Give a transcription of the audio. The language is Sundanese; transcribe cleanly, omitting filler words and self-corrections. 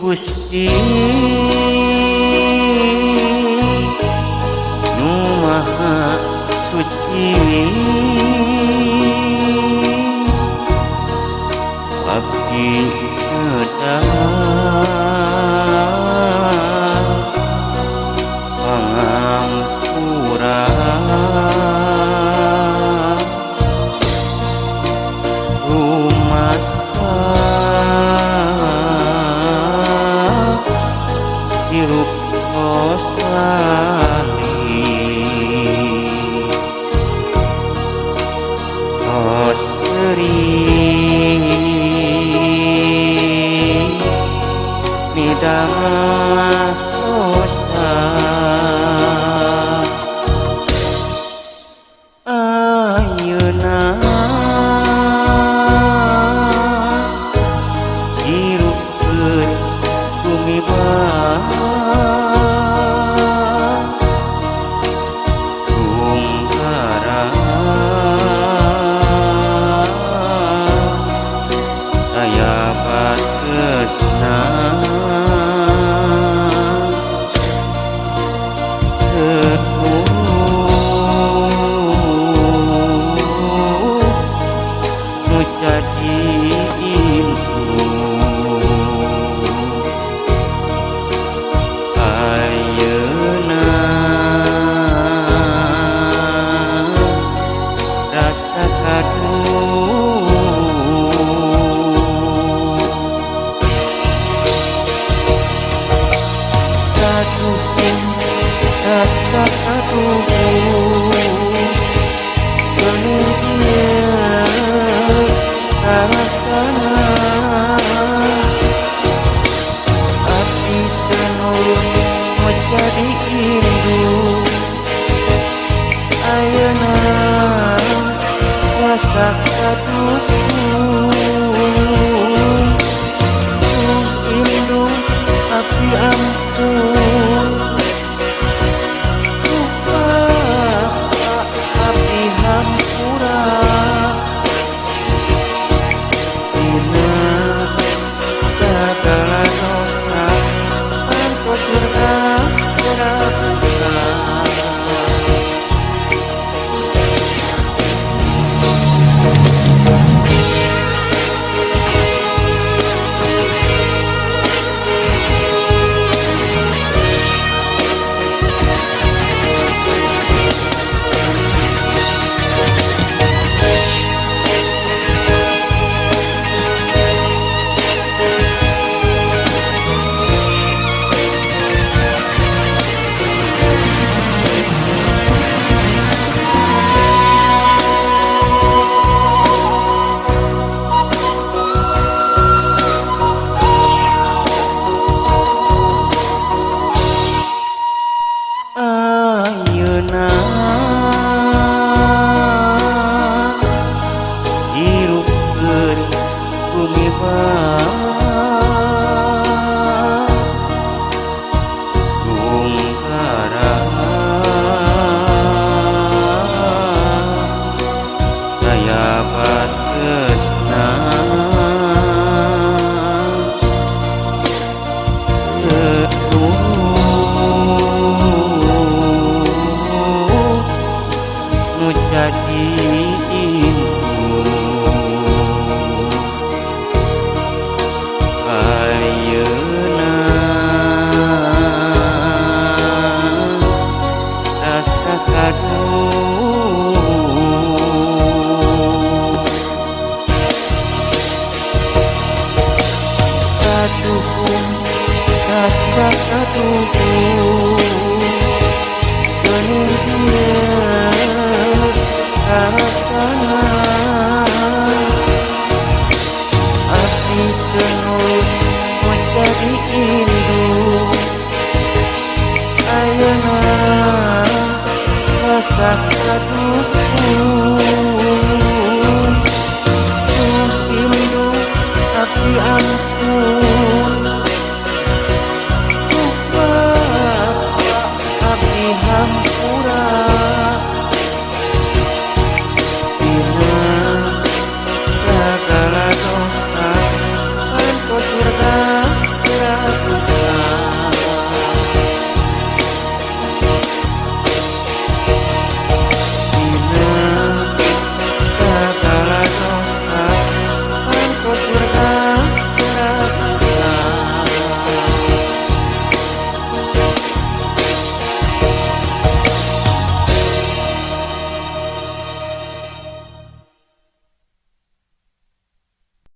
Gusti Nu Maha Suci abdi kedah pangampura rumasa hirup lali tos sering midang dosa ayeuna hirup keur tumiba tungkara aya batesna nu jadi indung ayeuna rasa kaduh kaduh rasa kaduh abdi teu nurut nu jadi indung ayeuna rasa kaduh indung abdi ampun abdi hampura dina sagala dosa pantos berapura. Ayeuna hirup keur tumiba tungkara aya batesna nu jadi indung ayeuna rasa kaduh kaduh rasa kaduh geuning ieu karasana.